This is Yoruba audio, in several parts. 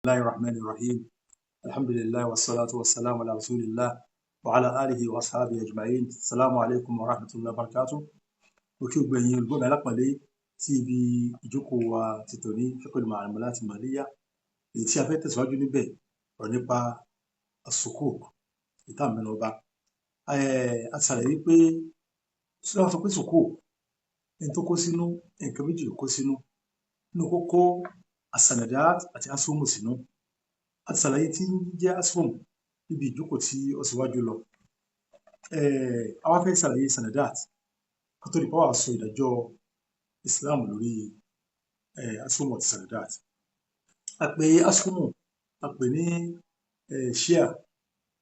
الله الرحمن الرحيم. الحمد لله والصلاة والسلام على رسول الله وعلى آله وأصحابه أجمعين. السلام عليكم ورحمة الله وبركاته. Mo kí gbogbo ẹ̀yin olùgbọ́ mi alápọ̀nlé sí ibi ìjókòó wa ti tòní, Fiqhul Muamalat Maliyya, èyí tí a fẹ́ tẹ̀síwájú níbẹ̀, ọ̀rọ̀ nípa as-sukuk ìta mẹ́nu ọba. A ti ṣàlàyé pé tí wọ́n sọ pé sukuk ní tó kó sínú, nǹkan méjì ló kó sínú, nínú kókó as-sanadat àti ashumu sínú. A ti ṣàlàyé tí ń jẹ́ ashum níbi ìjókòó tí ó síwájú lọ. A wá fẹ́ ṣàlàyé sanadat kó tó di pé wàá sọ ìdájọ́ Islam lórí ashumu àti sanadat. A pè ashumu, a pè ní share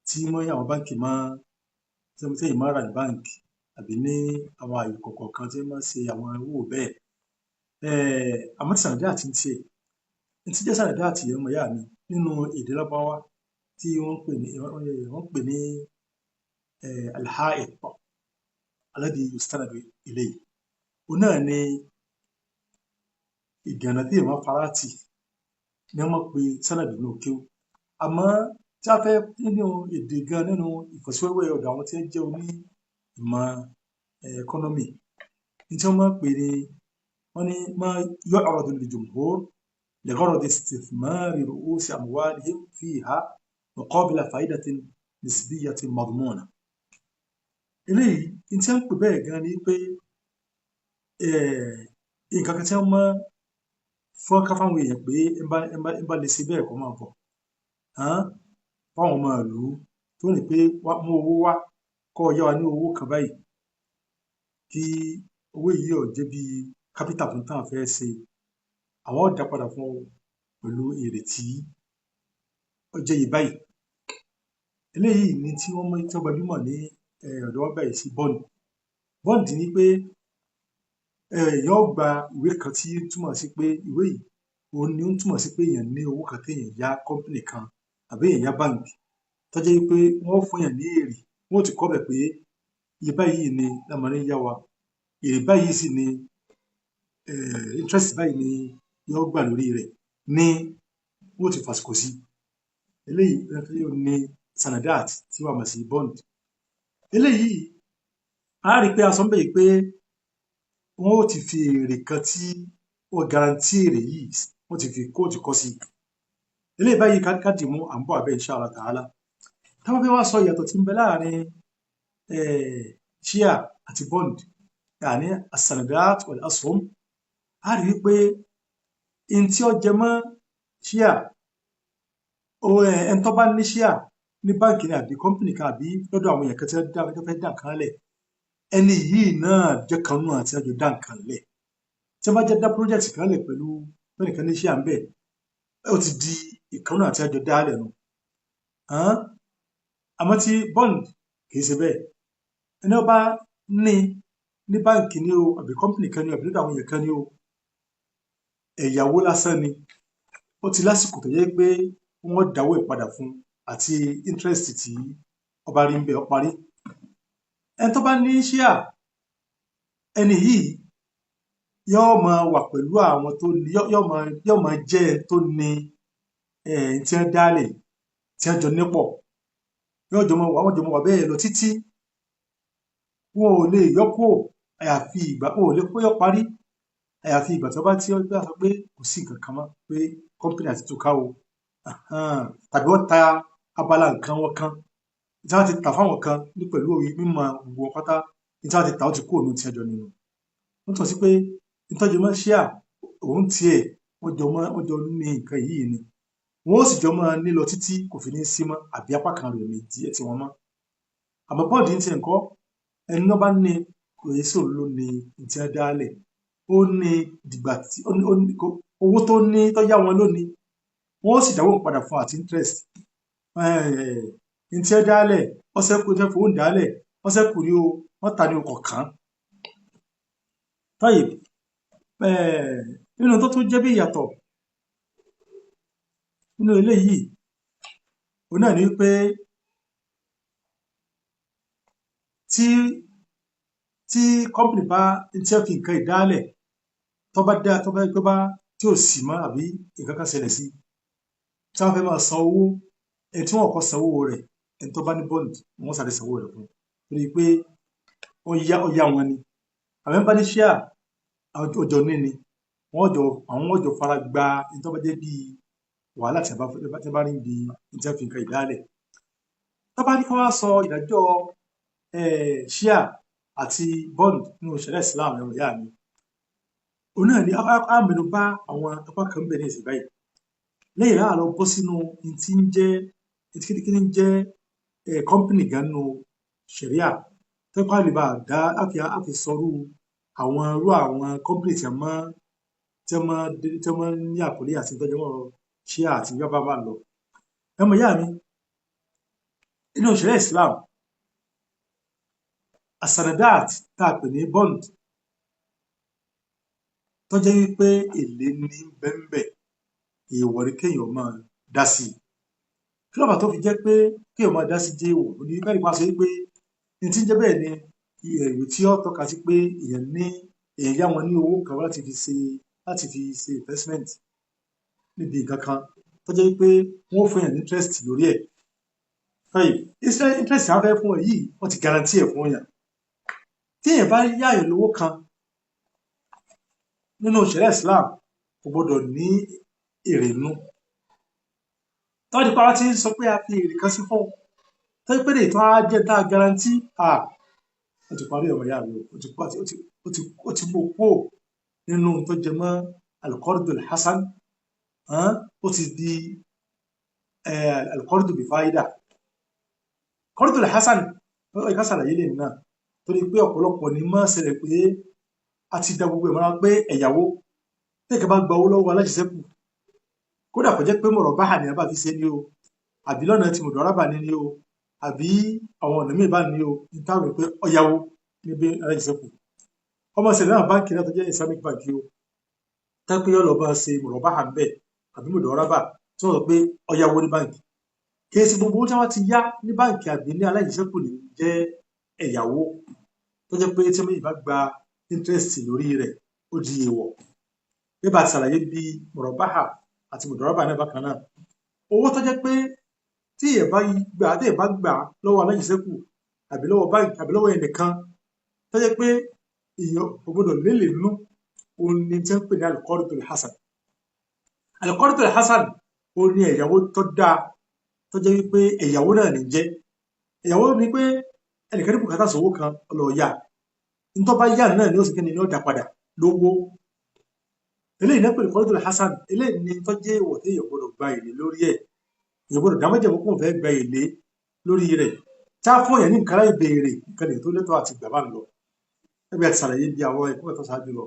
tí wọ́n àwọn báńkì máa tí èyí máa rà ní báńkì àbí ní àwọn àyè kọ̀ọ̀kan tí wọ́n máa ń ṣe àwọn owó bẹ́ẹ̀. Àmọ́ tí sanadat ń tiẹ̀, ní tí jẹ́ sanadat yẹn, ọmọ ìyá mi, nínú èdè Lárúbáwá tí wọ́n pè ní al-ha'it alladhi yustanadu ilayhi, òun náà ni ìgànnà tí èèyàn fara tì ní wọ́n pe sanadu ní òkè. Àmọ́ tí a fẹ́ nínú èdè gan, nínú ìfọ́síwẹ́wẹ́ ọ̀dọ̀ àwọn tí wọ́n jẹ́ oní ìmọ̀ economy ní tí wọ́n máa ń pè ní, wọ́n ní ma yu'radu lil-jumhur li-gharadi istithmari ru'usi amwalihim fiha muqabila fa'idatin nisbiyyatin madmuna. Eléyìí ní tí wọ́n ń pè bẹ́ẹ̀ gan ni pé nǹkan kan tí wọ́n máa fọ́nká fáwọn èèyàn pé ẹ bá lè ṣe bẹ́ẹ̀, kó máa bọ̀ fáwọn ọmọ ìlú tó ní pé mú owó wá, kó yá wa ní owó kan báyìí, kí owó yìí ó jẹ́ bí capital fún táwọn fẹ́ ṣe, àwọn ó dá padà fún ọ pẹ̀lú èrè tí ó jẹ́ iye báyìí. Eléyìí ni tí wọ́n mọ̀ tí wọ́n gbajúmọ̀ ní ọ̀dọ̀ wa báyìí sí bond. Bond ni pé èèyàn ó gba ìwé kan tí ó túmọ̀ sí pé ìwé yìí, òun ni ó ń túmọ̀ sí pé èèyàn ní owó kan téèyàn yá company kan àbí èèyàn yá báǹkì, tó jẹ́ pé wọ́n ó fún èèyàn ní èrè. Wọ́n ó ti kọ́ bẹ̀ pé iye báyìí ni lámọrin yá wa, èrè báyìí sì ni, interest báyìí ni yóò gbà lórí rẹ̀, ní wọ́n ti fàsìkò sí. Eléyìí ní sanadat tí wàá mọ̀ sí bond. Eléyìí, a rí i pé a sọ ń bẹ̀ yìí pé wọ́n ó ti fi èrè kan tí wọ́n guarantee èrè yìí, wọ́n ti fi kóòtù kọ́ sí. Eléyìí báyìí ká dì mú, à ń bọ̀ abẹ́ insha Allah ta'ala. Táwọn fẹ́ wá sọ ìyàtọ̀ tí ń bẹ láàrin share àti bond, yàní as-sanadat wal ashum, a rí i pé n tí ó jẹ mọ́ share, ẹni tó bá ní share ní báǹkì ní àbí company kan àbí lọ́dọ̀ àwọn èèyàn kan tí wọ́n fẹ́ dá nǹkan lẹ̀, ẹni yìí náà jẹ́ kan náà tí wọ́n jọ dá nǹkan lẹ̀. Tí wọ́n bá jẹ́ dá project kan lẹ̀ pẹ̀lú ẹnìkan ní share ń bẹ̀, ó ti di ìkan náà tí wọ́n jọ dá lẹ̀ nù. Àmọ́ tí bond kì í ṣe bẹ́ẹ̀. Ẹni ó bá ní báǹkì ní o, àbí company kan ní o, àbí lọ́dọ̀ àwọn èèyàn kan ní o, ẹ̀yàwó lásán ni. Ó ti lásìkò tó yẹ pé wọ́n dáwó ẹ̀ padà fún àti interest tí ọba rí ń bẹ, ọ parí. Ẹni tó bá ní share, ẹni yìí yóò máa wà pẹ̀lú àwọn tó ní, yóò máa jẹ́ ẹni tó ní tí wọ́n dálẹ̀, tí wọ́n jọ nípọ̀, yóò jọ máa wà, wọ́n jọ máa wà bẹ́ẹ̀ lọ títí. Wọn ò lè yọ kúrò àyàfi ìgbà, wọn ò lè pé ó parí àyàfi ìgbà tí wọ́n bá tí wọ́n bá sọ pé kò sí nǹkan kan mọ́, pé company àti túká o, tàbí wọ́n ta abala nǹkan wọn kan tí wọ́n ti tà fáwọn kan ní pẹ̀lú mímọ̀ gbogbo wọn pátá ní tí wọ́n ti tà, ó ti kúrò ní ti ẹjọ́ nínú. Wọ́n tọ́ sí pé ìtọ́jú mọ́ share, òun tiẹ̀ wọ́n jọ mọ́, wọ́n jọ ní nǹkan yìí ni, wọ́n ó sì jọ máa ní lọ títí kò fi ní sí mọ́, àbí apá kan rẹ̀ ní díẹ̀ tí wọ́n mọ́. Àmọ́ bond ní tiẹ̀ ńkọ́? Ẹni náà bá ní, kò yẹ sí òun ló ní ní tí wọ́n dálẹ̀, ó ní dìgbà tí owó tó ní tó yá wọn lónìí, wọ́n ó sì dáwó padà fún àti interest ní tí wọ́n dálẹ̀. Ọ̀sẹ̀ kù tí wọ́n fowó ń dálẹ̀, ọ̀sẹ̀ kù ní o, wọ́n ta ní ọkọ̀ kan tọ́yì. Nínú tó tún jẹ́ bí ìyàtọ̀ nínú eléyìí, òun náà ni wípé tí company bá tí wọ́n fi nǹkan ìdálẹ̀, tó bá dá, tó bá tí ò sì mọ́ àbí nǹkan kan ṣẹlẹ̀ sí, Tí wọ́n fẹ́ máa san owó, ẹni tí wọ́n kọ́ san owó rẹ̀, ẹni tó bá ní bond, wọ́n sáré sanwó rẹ̀ fún un torí pé ó yá wọn ni. Àwọn ẹni bá ní share, ọjọ́ ní ni wọ́n jọ, àwọn wọ́n jọ fara gba ní tó bá jẹ́ bíi wàhálà tí a bá rí bí ní tí wọ́n fi nǹkan ìdálẹ̀. Tó bá ní kí wọ́n sọ ìdájọ́ share àti bond nínú ṣẹ̀ríà Islam, ẹ̀rọ ìyá mi, òun náà ni á mẹ́nu bá àwọn apá kan bẹ̀ ní ìsìn báyìí. Lẹ́yìn náà, lọ bọ́ sínú ní tí ń jẹ́ kí ní jẹ́ company gan nínú ṣẹ̀ríà, tó kọ́ lè bá dá àfi sọrú àwọn irú àwọn company tí a máa ní àkọlé àti ìtọ́jú wọn share àti bí wọ́n bá lọ. Ẹmọ ìyá mi, nínú ṣẹ̀ríà Islam, asanadat tá a pè ní bond, tó jẹ́ wípé èlé ní bẹ́ńbẹ́, èèwọ̀ ni kéèyàn máa dá sí i. Kí ló fà tó fi jẹ́ pé kéèyàn máa dá sí jẹ́ èèwọ̀? Ní bẹ́ẹ̀ nípa sọ wípé ní tí ń jẹ́ bẹ́ẹ̀ ni ìwé tí ó tọ́ka sí pé èèyàn ní, èèyàn yá wọn ní owó kan láti fi ṣe investment níbi nǹkan kan tó jẹ́ wípé wọ́n ó fún èèyàn ní interest lórí ẹ̀. Interest àwọn fẹ́ fún ẹ yìí, wọ́n ti guarantee ẹ̀ fún èèyàn. Tí èèyàn bá yá èèyàn lówó kan nínú ṣẹ̀ríà Islam, kò gbọdọ̀ ní èrè nínú. Tọ́wọ́n di pa wá ti ń sọ pé a fi èrè kan sí fún un tó pé lè tó á jẹ́ tá a guarantee, à ó ti parí, ọmọ ìyá mi, ó ti mú kúò nínú tó jẹ mọ́ al-qardul hasan, ó ti di al-qardu bi faida. Qardul hasan, ó yẹ ká ṣàlàyé lè náà, torí pé ọ̀pọ̀lọpọ̀ ní máa ṣẹlẹ̀ pé a ti da gbogbo ìmọ̀ràn pé ẹ̀yàwó tẹ́kẹ̀ bá gba owó lọ́wọ́ alájẹsẹ́kù, kódà kò jẹ́ pé murabaha ni a bá fi ṣe ní o, àbí lọ́nà tí mudaraba ní ní o, àbí àwọn ọ̀nà míì bá ní o, ní táwọn pé ọ̀yàwó níbi alájẹsẹ́kù. Ọmọ ṣẹlẹ̀ náà, báńkì náà tó jẹ́ Islamic bank o, tẹ́ pé yóò lọ bá ṣe murabaha ń bẹ̀ àbí mudaraba, tí wọ́n sọ pé ọ̀yàwó ní báńkì. Kì í ṣe gbogbo owó tí wọ́n ti yá ní báńkì àbí ní alájẹsẹ́kù ní jẹ́ ẹ̀yàwó tó jẹ́ pé tí wọ́n bá gba interest lórí rẹ̀, ó di èèwọ̀. Bí bá ti ṣàlàyé bí murabaha àti mudaraba náà bákan náà, owó tó jẹ́ pé tí èèyàn bá gbà lọ́wọ́ alájẹsẹ́kù àbí lọ́wọ́ báńkì àbí lọ́wọ́ ẹnìkan tó jẹ́ pé èèyàn kò gbọdọ̀ lélẹ̀ nínú, òun ni tí wọ́n ń pè ní al-qardul hasan. Al-qardul hasan, òun ni ẹ̀yàwó tó dáa, tó jẹ́ wípé ẹ̀yàwó náà ní jẹ́ ẹ̀yàwó ni pé ẹnìkan ní bùkátà sówó kan, ọlọ́ọ̀yà ntọ́ bá yá náà ni ó sì kí ni ó dá padà lówó. Eléyìí náà pè ní qardul hasan. Eléyìí ni tó jẹ́ ìwọ̀ tí èèyàn gbọdọ̀ gba èlé lórí ẹ̀. Èèyàn gbọdọ̀ dámọ́jẹ̀mú kóun fẹ́ gba èlé lórí rẹ̀ tá a fún èèyàn ní nǹkan láì béèrè nǹkan lè tó lẹ́tọ̀ọ́ àti gbà bá ń lọ ẹgbẹ́ àti ṣàlàyé bí àwọn ẹ̀kọ́ ẹ̀tọ́ ṣáájú lọ.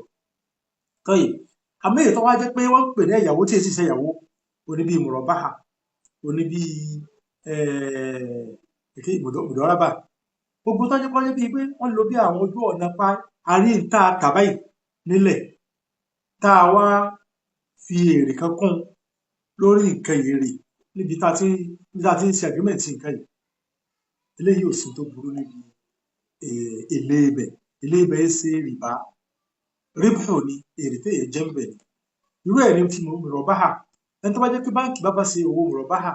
Tọ́yì àmọ́ èyí tó wá jẹ́ pé wọ́n pè ní ẹ̀yàwó tí èsì ṣe ẹ̀yàwó oní bíi murabaha, oní bíi èké mudaraba, gbogbo tó jẹ́ kọ́jẹ́ bíi pé wọ́n lo bí àwọn ojú ọ̀nà pa àrí ń ta tàbáyì nílẹ̀, tá a wá fi èrè kan kún lórí nǹkan èrè níbi tá a ti ń ṣe agreement nǹkan yìí, eléyìí ò sí tó burú níbi èlé ibẹ̀. Èlé ibẹ̀ ṣe rìbá, ribhu ni, èrè téèyàn jẹ́ ń bẹ̀ ni. Irú ẹ̀ ní ti murabaha. Ẹni tó bá jẹ́ pé báńkì bá ṣe owó murabaha,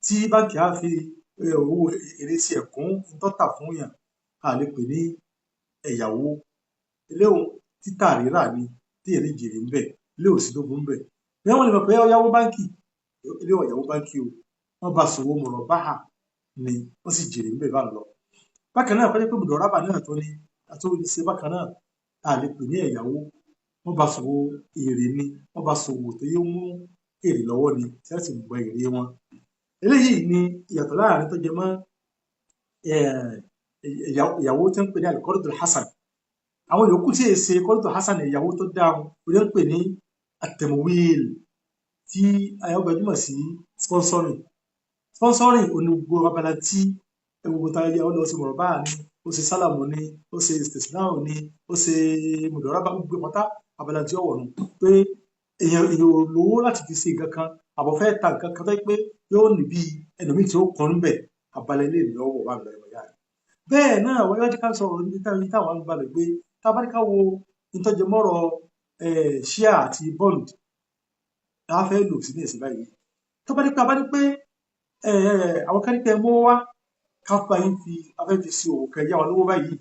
tí báńkì á fi owó èrè sí ẹ̀kún tọ́tà fún yàn, a lè pè ní ẹ̀yàwó. Eléhùn títà rírà ni tí èyàn lè jèrè ń bẹ̀. Eléhùn ò sí tó burú ń bẹ̀. Bí wọ́n lè mọ̀ pé ó yáwó báńkì, eléhùn ò yáwó báńkì o, wọ́n bá ṣòwò murabaha ni, wọ́n sì jèrè ń bẹ̀ bá ń lọ. Bákan náà, kó jẹ́ pé mudaraba náà tó ní tó lè ṣe bákan náà, a lè pè ní ẹ̀yáwó. Wọ́n bá ṣòwò èrè ni, wọ́n bá ṣòwò tó yẹ mú èrè lọ́wọ́ ni, tí wọ́n sì gba èrè wọn. Eléyìí ni ìyàtọ̀ láàrin tó jẹ mọ́ ìyàwó tí wọ́n ń pè ní al-qardul hasan. Àwọn yòókù tí èsè qardul hasan, ìyàwó tó dáa, wọ́n ń pè ní at-tamwil, tí ayọ̀ gbajúmọ̀ sí sponsoring. Sponsoring òní gbogbo abala tí gbogbo tá a yẹ ọ lọ sí murabaha ni, ó ṣe sálàmù ni, ó ṣe istisna'u ni, ó ṣe mudaraba, gbogbo pátá abala tí ó wọ̀ nù pé èèyàn ò lówó láti fi ṣe nǹkan kan, àbọ̀ fẹ́ ta nǹkan kan tó yẹ pé yóò ní bí ẹlòmíì tí ó kún níbẹ̀, abala ilé ìlú ọwọ́ wà lọ́wọ́ yára. Bẹ́ẹ̀ náà wọ́n yájú ká sọ̀rọ̀ níbi táwọn ń balẹ̀ pé tá a bá ní ká wo ìtọ́jẹmọ́rọ̀ share àti bond tá a fẹ́ lò sí ní ìsìn báyìí. Tó bá ní pé a bá ní pé àwọn kan ní pé ẹ mú wá káfíńtà yín fi afẹ́ fi sí òwò kan yá wa lówó báyìí,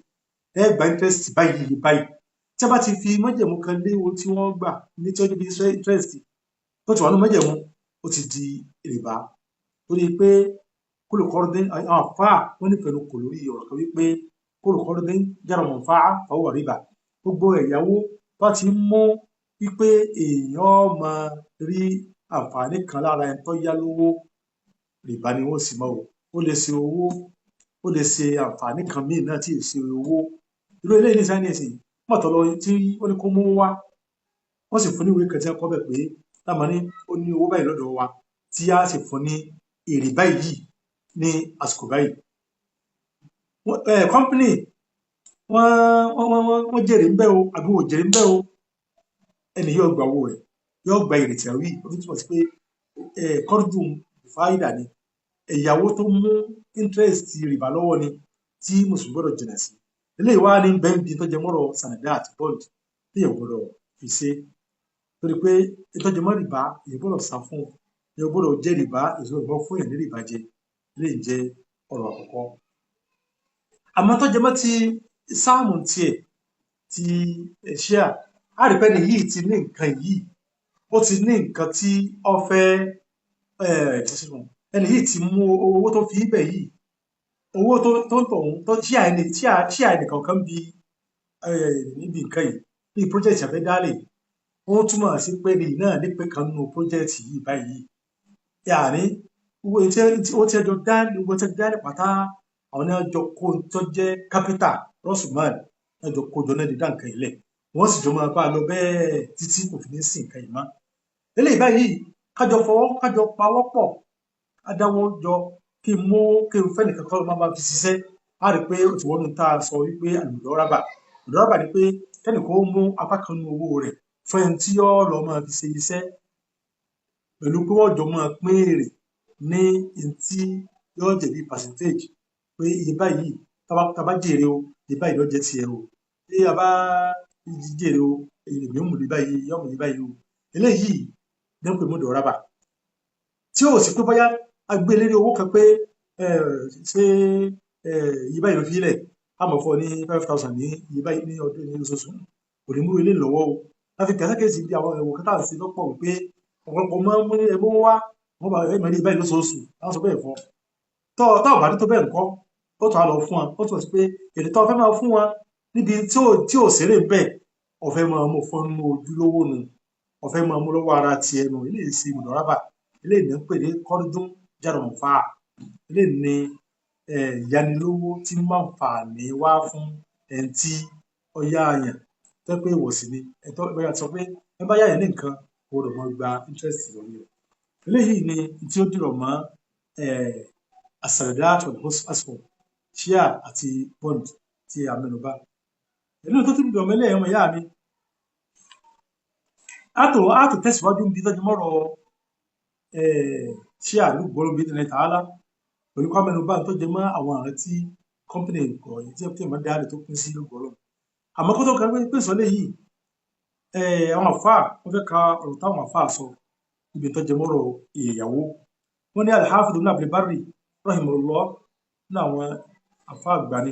ẹ gba interest báyìí báyìí. Tí a bá ti fi májẹ̀mú kan lé owó tí wọ́n gbà ní tí ó jẹ́ bí interest tó ti wà ní májẹ̀mú, ó ti di rìbá. Torí pé kólùkọ́rọ́dín àwọn àfáà wọ́n ní pẹ̀lú kò lórí ọ̀rọ̀ kan wípé kólùkọ́rọ́dín jára mọ̀ fáá fọwọ́ rìbá. Gbogbo ẹ̀yáwó tó ti ń mú wípé èèyàn máa rí àǹfààní kan lára ẹni tó yá lówó, rìbá ni wọ́n sì mọ́ o. Ó lè ṣe owó, ó lè ṣe àǹfààní kan míì náà tí ì ṣe owó. Irú eléyìí ní sáyẹ́ǹsì nìsín mọ̀tọ́ lọ tí ó ní kó mú wá, wọ́n sì fún ní ìwé kan tí wọ́n kọ́ bẹ̀ pé lámà ní ó ní owó báyìí lọ́dọ̀ wa tí a sì fún ní èrè báyìí ní àsìkò báyìí. Kọ́mpínì wọ́n jèrè ń bẹ́ o àbí wọ́n jèrè ń bẹ́ o, ẹni yóò gba owó rẹ̀, yóò gba èrè tí a wí. Ó fi túmọ̀ sí pé kọ́rùdùn fáyidà ni ẹ̀yàwó tó mú interest rìbá lọ́wọ́ ni tí mùsùlùmí gbọ́dọ̀ jìnà sí. Eléyìí wá ní bẹ́ńbí tó jẹ mọ́rọ̀ sànàdá àti bond tí èèyàn gbọ́dọ̀ fi ṣe, torí pé tó jẹ mọ́ rìbá èèyàn gbọ́dọ̀ sá fún, èèyàn gbọ́dọ̀ jẹ rìbá, èèyàn gbọ́dọ̀ fún èèyàn ní rìbá jẹ. Eléyìí jẹ́ ọ̀rọ̀ àkọ́kọ́. Àmọ́ tó jẹ mọ́ ti sáàmù tiẹ̀ ti ṣíà, á rí pé ẹni yìí ti ní nǹkan yìí, ó ti ní nǹkan tí ó fẹ́ ẹni yìí ti mú owó tó fi ibẹ̀ yìí, owó tó ń tọ̀hún tó ṣíà ẹni ṣíà ẹnì kankan bí níbi nǹkan yìí bí project àfẹ́ dálẹ̀. Ó túmọ̀ sí pé ẹni náà nípe kan nínú project yìí báyìí. Yàní owó tí ó ti ẹjọ́ dá, owó tí ẹjọ́ dálẹ̀ pátá, àwọn náà jọ kó tó jẹ́ capital rọ́ṣùmán náà jọ kó jọ náà lè dá nǹkan yìí lẹ̀, wọ́n sì jọ máa bá a lọ bẹ́ẹ̀ títí kò fi ní sí nǹkan yìí mọ́. Eléyìí báyìí kájọ fọwọ́ kájọ pawọ́ pọ̀ adáwọ́ jọ kí n mú kí n fẹ́ nìkan kọ́ ló máa fi ṣiṣẹ́. Á rí i pé ó ti wọ́n tá a sọ wípé àlùdọ́rábà. Àlùdọ́rábà ni pé kẹ́nìkan ó mú apá kan nínú owó rẹ̀ fún ẹni tí yóò lọ máa fi ṣe iṣẹ́ pẹ̀lú pé wọ́n jọ máa pín èrè ní n tí yóò jẹ́ bí percentage pé iye báyìí tá bá jèrè o, iye báyìí ló jẹ́ tiẹ̀ o, tí a bá jèrè o, èmi ò mú ní báyìí, yóò mú ní báyìí o. Eléyìí ní wọ́n pè mú dọ̀rábà tí ó sì pé bóyá agbé lérí owó kan pé ṣé iye báyìí ló fi lẹ̀, a mọ̀ fún ọ ní 5,000 ní iye báyìí ní ọdún ní oṣooṣù, kò ní mú ilé lọ́wọ́ o. Láti kẹsàkẹsì bí àwọn ẹ̀wọ̀n kẹta sí lọ́pọ̀ wípé ọ̀pọ̀lọpọ̀ máa ń mú ní ẹgbẹ́ wá wọ́n bá ẹ̀ mẹ́rin báyìí lóṣooṣù láwọn sọ bẹ́ẹ̀ fún ọ. Tọ́ ọ̀bá tó bẹ́ẹ̀ ńkọ́ ó tún á lọ fún wọn, ó tún sí pé èrè tó fẹ́ máa fún wọn níbi tí ò ṣeré bẹ́ẹ̀ ọ̀fẹ́ máa mú fún nínú ojúlówó nu, ọ̀fẹ́ máa mú lọ́wọ́ ara tiẹ̀ nù. Eléyìí sí mùdọ́rábà, eléyìí ní ń pè ní kọ́rọ́dún jàrọ̀mùfà, eléyìí ní ìyanilówó tí máa ń fà ní wá fún ẹni tí ó yá àyàn tó pé ìwọ̀sí ni ẹni tó bóyá sọ pé ẹ bá yáyàn ní nǹkan kò gbọdọ̀ máa gba interest lórí rẹ̀. Eléyìí ni tí ó dìrọ̀ mọ́ as-sanadat wal-ashum, share àti bond tí a mẹ́nu bà. Eléyìí tó tún dìrọ̀ mọ́ eléyìí, ọmọ ìyá mi, á tó tẹ̀síwájú níbi tó ti mọ́rọ̀ share ló bí ní tààlà pẹ̀lú ká mẹ́nu bà tó jẹ mọ́ àwọn àrùn tí company kọ̀ yìí tí ẹ̀ máa dá lè tó pín sí lógbọ́rọ̀. Àmọ́ kó tó kan pé sọ léyìí, àwọn àfáà wọ́n fẹ́ ka ọ̀rọ̀ táwọn àfáà sọ níbi tó jẹ mọ́rọ̀ ìyàwó. Wọ́n ní Al-Hafiz Ibn Abdul Barri rahimahullah ní àwọn àfáà àgbà ni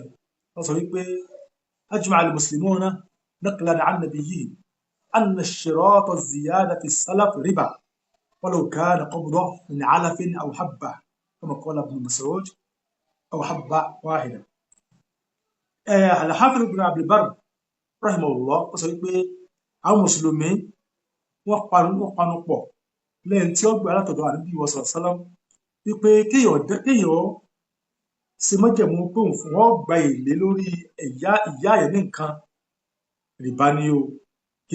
wọ́n sọ wípé ajma'a al-muslimuna naqlan 'an nabiyyihim anna ishtirata az-ziyada fi as-salaf riba walau kana qabda min 'alafin aw habba kama qala Ibn Mas'ud aw habba wahida. Al-Hafiz Ibn Abdul Barri rahimahullah wọ́n sọ wípé àwọn mùsùlùmí wọ́n panu pọ̀ lẹ́yìn tí ó gbà látọ̀dọ̀ Ànábì wa sallallahu alaihi wasallam wípé kéèyàn ṣe májẹ̀mú pé òun fún wọn gba èlé lórí ìyá ẹ̀ ní nǹkan rìbá ni o.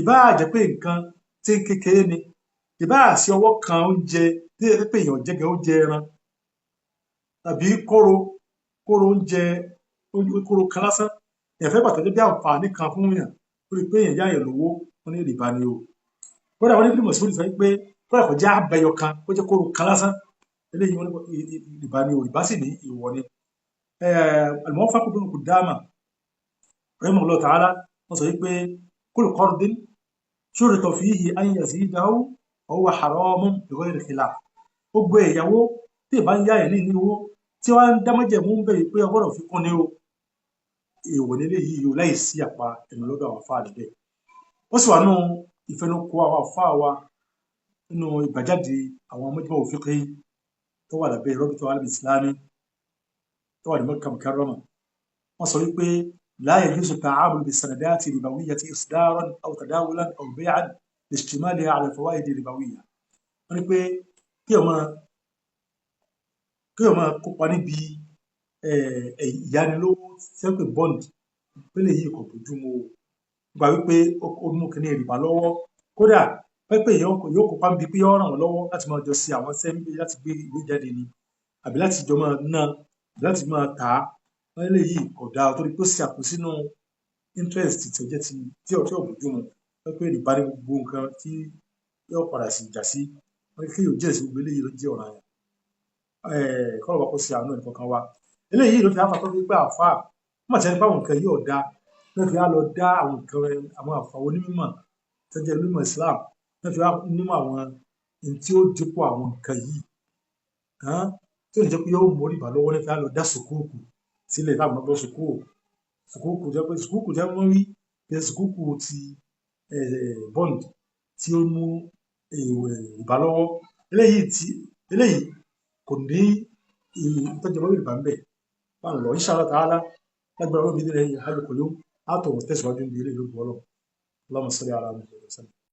Ìbá jẹ́ pé nǹkan tí ń kékeré ni, ìbá sí ọwọ́ kan oúnjẹ tí ẹ pé èèyàn jẹ́gẹ̀ oúnjẹ ẹran tàbí kóró oúnjẹ kóró kan lásán ẹ̀fẹ́ bàtà jẹ́ bí àǹfààní kan fún yàn lórí pé èèyàn yá yàn lówó, wọn ní rìbá ni o. Kódà wọn ní bí mọ̀síwòlì sọ pé kódà kò jẹ́ abẹyọ kan kó jẹ́ kóró kan lásán, eléyìí wọn ní rìbá ni o, rìbá sì ní ìwọ ni. Al-Muwaffaq ibn Qudama rahimahullah ta'ala wọn sọ wípé kullu qardin shurita fihi an yazidahu wa huwa haramun bi ghayri khilaf. Gbogbo ẹ̀yáwó tí ìbá ń yá ẹ̀ ní owó tí wọ́n ń dámọ́jẹ̀mú ń bẹ̀rẹ̀ pé ọgbọ́dọ̀ fi kún ní o, èèwọ̀ nílé yìí o, láì sí àpá ẹnu lọ́dọ̀ àwọn afáà níbẹ̀. Ó sì wà nù ìfẹnukò àwọn afáà wa nínú ìgbàjáde àwọn mọ́júmọ́ òfin tó wà lábẹ́ Rabita Alam Islami tó wà ní Makkah Mukarrama. Wọ́n sọ wípé la yajuzu ta'amul bis-sanadati ribawiyyati isdaran aw tadawulan aw bay'an li-ishtimaliha ala al-fawaid ribawiyya. Wọ́n ní pé kí o máa kópa níbi ìyánilówó sẹ́pẹ̀ bond pélé yìí kò bójú mu o, gba wípé ó mú kíní rìbá lọ́wọ́. Kódà pẹ́pẹ́ yóò kópa níbi pé yóò ràn wọ́n lọ́wọ́ láti máa jọ sí àwọn sẹ́ńbí, láti gbé ìwé jáde ni, àbí láti jọ máa ná, àbí láti máa tà á. Wọ́n lè yìí kò dáa torí pé ó ṣe àpò sínú interest tí ó jẹ́ ti tí ò bójú mu, pẹ́pẹ́ rìbá ní gbogbo nǹkan tí yóò padà sí ìjà sí. Wọ́n ní kí yóò jẹ́ sí gbogbo eléyìí ló jẹ́ ọ̀ràn yẹn kọ́lọ̀ bá kó sí àánú ẹnìkọ̀ọ̀kan wa. Eléyìí ló fi àfà tó fi pé àfà wọ́n ti ẹni pé àwọn nǹkan yóò dá ló fi á lọ dá àwọn nǹkan, àwọn àfà onímọ̀ tó jẹ́ onímọ̀ Islam ló fi á nímọ̀ àwọn ní tí ó dípò àwọn nǹkan yìí tí ó lè jẹ́ pé yóò mórí ìbà lọ́wọ́, ló fi á lọ dá sùkúùkù sílẹ̀ táwọn gbọ́ sùkúùkù. Sùkúùkù jẹ́ pé sùkúùkù jẹ́ wọ́n rí pé sùkúùkù ti bond tí ó mú ìbá lọ́wọ́. Eléyìí tí eléyìí kò ní ìtọ́jú ọmọ ìbá ń bẹ̀ bá ń lọ. Inshallah ta'ala, lágbára olóbi nílẹ̀ yìí hajj kò yó àtọ̀ tẹ̀síwájú ní ilé ìlú gbọ́lọ̀. Allahumma salli ala Muhammad wa sallam.